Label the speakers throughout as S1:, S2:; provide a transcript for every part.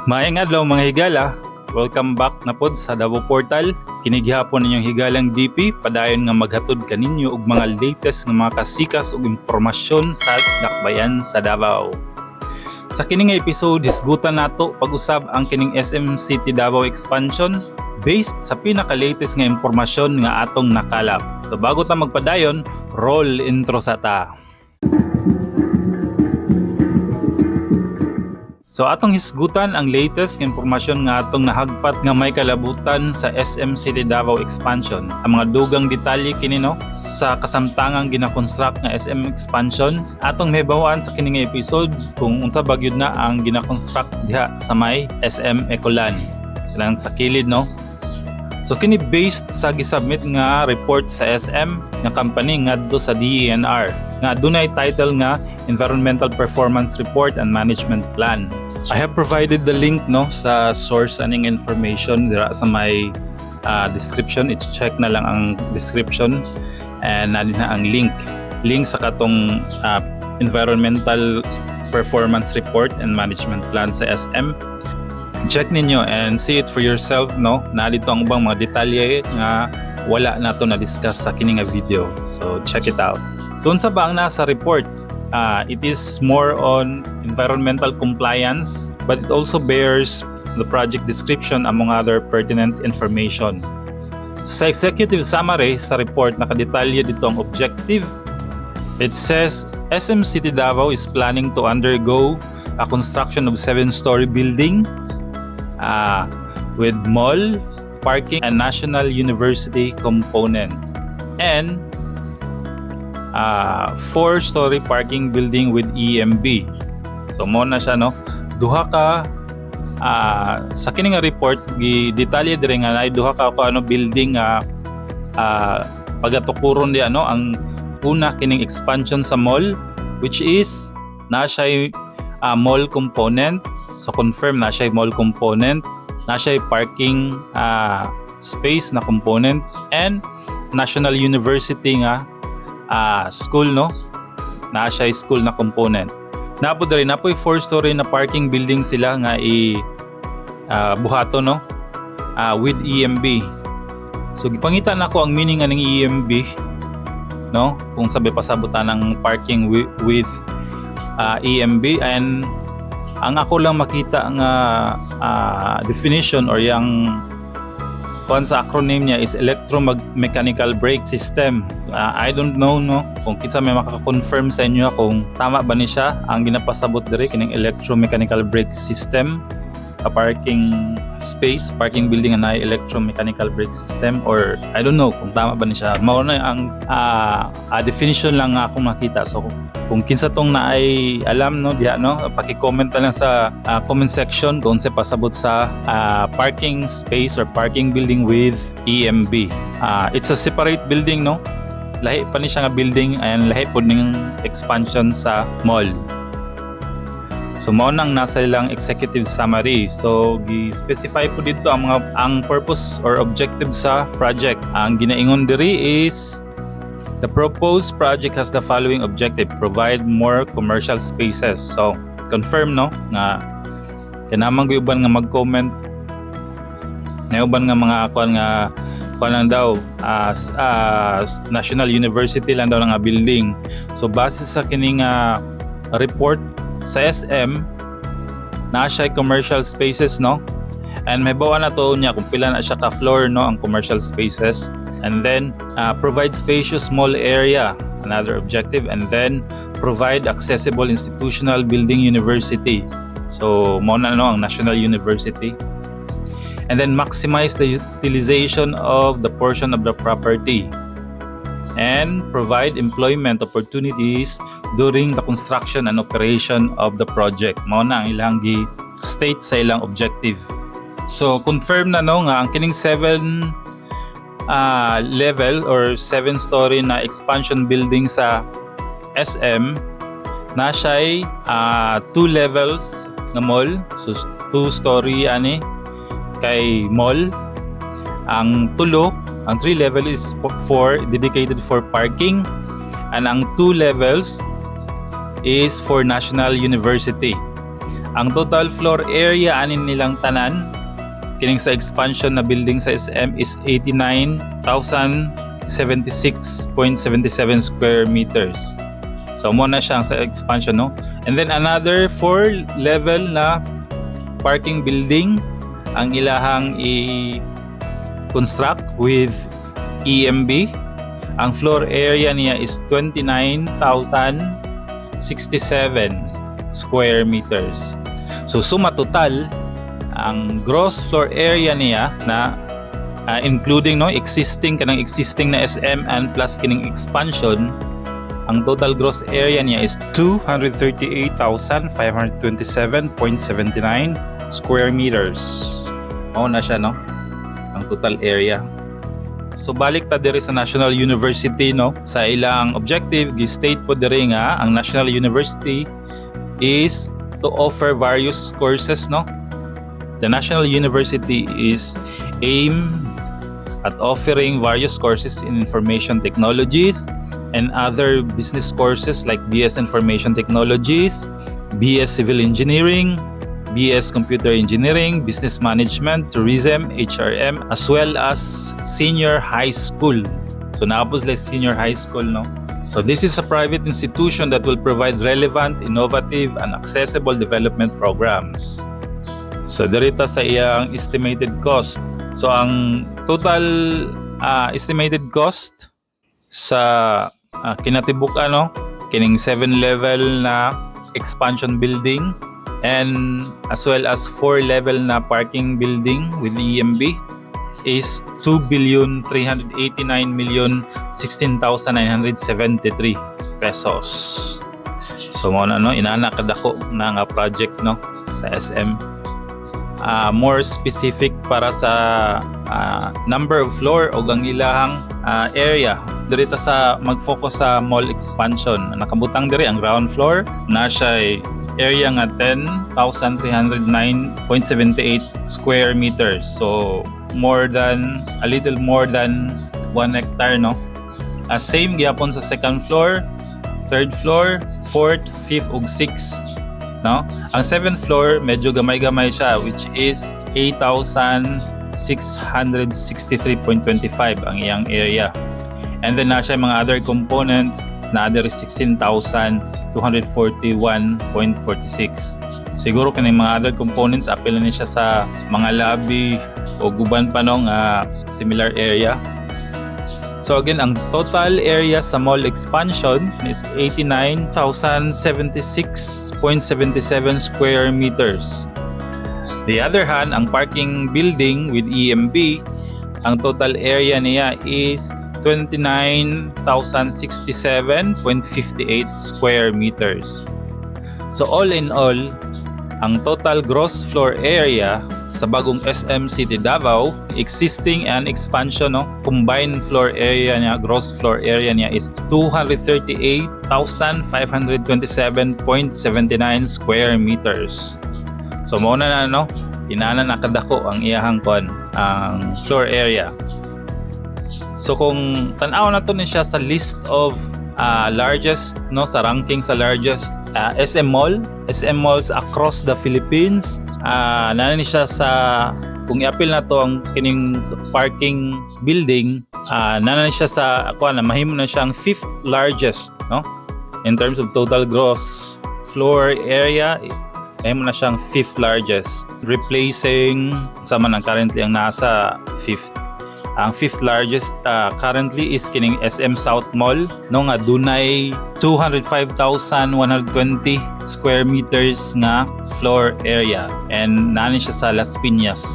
S1: Maayong adlaw, mga higala. Welcome back na pod sa Davao Portal. Kini gihapon ninyong higalang DP, padayon nga maghatod kaninyo og mga latest nga mga kasikas ug impormasyon sa dakbayan sa Davao. Sa kini nga episode, hisgutan nato pag-usab ang kining SM City Davao expansion based sa pinaka-latest nga impormasyon nga atong nakalap. So bago ta magpadayon, roll intro sa ta. So atong hisgutan ang latest nga impormasyon nga atong nahagpat nga may kalabutan sa SM City Davao expansion. Ang mga dugang detalye kini, no, sa kasamtangang gina-construct nga SM expansion, atong mahibaw-an sa kini nga episode kung unsa ba gyud na ang gina-construct diha sa may SM Ecoland. Kanang sa kilid, no. So kini based sa gisubmit nga report sa SM nga company ngadto sa DENR nga dunay title nga Environmental Performance Report and Management Plan. I have provided the link, no, sa source aning information dira sa may description. I-check na lang ang description and naa na ang link. Link sa katong Environmental Performance Report and Management Plan sa SM. Check ninyo and see it for yourself, no, na dito ang ubang mga detalye nga wala nato na discuss sa kini nga video. So check it out. So unsa ba ang nasa report? It is more on environmental compliance, but it also bears the project description, among other pertinent information. Sa executive summary sa report, nakadetalye dito ang objective. It says SM City Davao is planning to undergo a construction of seven-story building with mall, parking, and national university components, and four-story parking building with EMB. So mao na siya, no. Duha ka sa kini nga report, gi detalye dire nga naay duha ka ko ano building nga pagatukuron di ano. Ang una, kining expansion sa mall, which is na siya mall component. So confirm na siya mall component, na siya parking space na component, and National University nga school, no, na siya school na component. Naa po diri, naa poy four story na parking building sila nga i buhato, no, with EMB. So gipangita nako ang meaning aning EMB, no, kung sabi pasabutan ng parking with EMB, and ang ako lang makita nga definition or yang kuan sa acronym niya is electromechanical brake system. I don't know, no, kung kinsa may makaka-confirm sa inyo kung tama ba ni siya ang ginapasabot diri, kining electromechanical brake system, a parking space, parking building nga naay electromechanical brake system, or I don't know kung tama ba ni siya. Mao na ang definition lang nga akong makita. So kung kinsa tong naay alam, no, diha, no, paki-comment na lang sa comment section kung unsa pasabot sa parking space or parking building with EMB. It's a separate building, no. Lahi pa ni siya nga building and lahi pod ning expansion sa mall. So mao nang nasa ilang executive summary. So gi-specify po dito ang mga ang purpose or objective sa project. Ang ginaingon diri is the proposed project has the following objective: provide more commercial spaces. So confirm, no, nga kinamang uban nga mag-comment na uban nga mga kuan nga kuan lang daw National University lang daw nga building. So base sa kini nga report sa SM, na siya commercial spaces, no, and may bawa na to niya kung pila na siya ka floor, no, ang commercial spaces. And then provide spacious mall area, another objective, and then provide accessible institutional building university. So mao na, no, ang National University. And then maximize the utilization of the portion of the property and provide employment opportunities during the construction and operation of the project. Mao na ang ilang gi-state sa ilang objective. So confirm na, no, nga ang kining 7 level or 7 story na expansion building sa SM na siya'y two levels nga mall. So two story ani kay mall. Ang tulo, ang three level is for dedicated for parking, and ang two levels is for National University. Ang total floor area anin nilang tanan kining sa expansion na building sa SM is 89,076.77 square meters. So mao na siya ang sa expansion, no? And then another four level na parking building ang ilahang i-construct with EMB. Ang floor area niya is 29,067 square meters. So suma total, ang gross floor area niya na including, no, existing, kanang existing na SM and plus kining expansion, ang total gross area niya is 238,527.79 square meters. Mao na siya, no? Ang total area. So balik ta diri sa National University, no? Sa ilang objective, gi-state po diri nga ang National University is to offer various courses, no? The National University is aimed at offering various courses in information technologies and other business courses like BS Information Technologies, BS Civil Engineering, BS Computer Engineering, Business Management, Tourism, HRM, as well as senior high school. So naa pod like senior high school, no? So this is a private institution that will provide relevant, innovative, and accessible development programs. So diri ta sa iyang estimated cost. So ang total estimated cost sa kinatibuk, ano, kining 7 level na expansion building and as well as 4 level na parking building with EMB is 2 billion 389 million 16,973 pesos. So mao na, no, inana kadako na nga project, no, sa SM. More specific para sa number of floor o ang ilahang area. Diri ta sa mag-focus sa mall expansion. Nakabutang diri ang ground floor na siya area nga 10,309.78 square meters. So more than a little more than 1 hectare, no? Same gyapon sa second floor, third floor, fourth, fifth ug sixth, no? Ang seventh floor medyo gamay-gamay siya, which is 8,663.25 ang iyang area. And then naa siya mga other components na other 16,241.46. Siguro kini mga other components apil na ni siya sa mga lobby o guban pa, no, nga similar area. So again, ang total area sa mall expansion is 89,076.77 square meters. The other hand, ang parking building with EMB, ang total area niya is 29,067.58 square meters. So all in all, ang total gross floor area sa bagong SM City Davao, existing and expansion, no, combined floor area niya, gross floor area niya is 238,527.79 square meters. So mao na na, no, inana na kadako ang iyahang kuan, ang floor area. So kung tan-aw na to ni siya sa list of largest, no, sa ranking sa largest SM Mall, SM malls across the Philippines, naa ni siya sa, kung iapil na to ang kining parking building, naa ni siya sa kuan na mahimo na siyang fifth largest, no? In terms of total gross floor area, mahimo na siyang fifth largest, replacing sa man ang currently ang nasa fifth. Ang fifth largest currently is kining SM South Mall, no, nga dunay 205,120 square meters nga floor area and naa ni siya sa Las Piñas,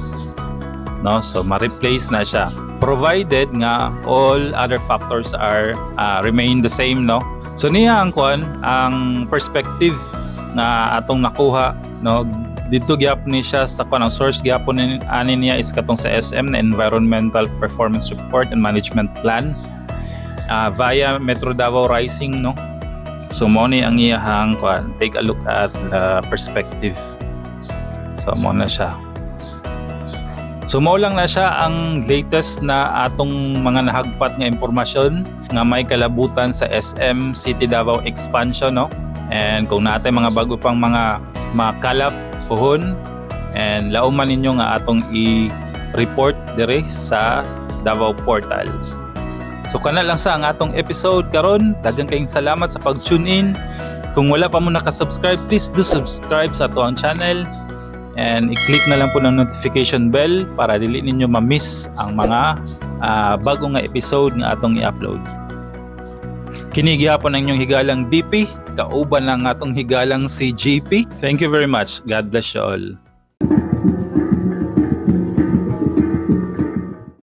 S1: no? So ma-replace na siya provided nga all other factors are remain the same, no? So niya ang kuan, ang perspective nga atong nakuha, no? Dito gyapon ni siya sa kuan, ang source gyapon ni ani niya is katong sa SM na Environmental Performance Report and Management Plan via Metro Davao Rising, no? So mao ni ang iyahang kuan. Take a look at the perspective. So mao na siya. So mao lang na siya ang latest na atong mga nahagpat nga impormasyon nga may kalabutan sa SM City Davao expansion, no? And kung naa tay mga bago pang mga makalap puhon and lauman ninyo nga atong i-report dire sa Davao Portal. So kana lang sa ang atong episode karon. Daghang kayong salamat sa pag-tune in. Kung wala pa mo naka-subscribe, please do subscribe sa atoang channel and i-click na lang po ng notification bell para dili ninyo ma-miss ang mga bago nga episode nga atong i-upload. Kini gihapon ang inyong higalang DP, kauban lang atong higalang si JP. Thank you very much. God bless you all.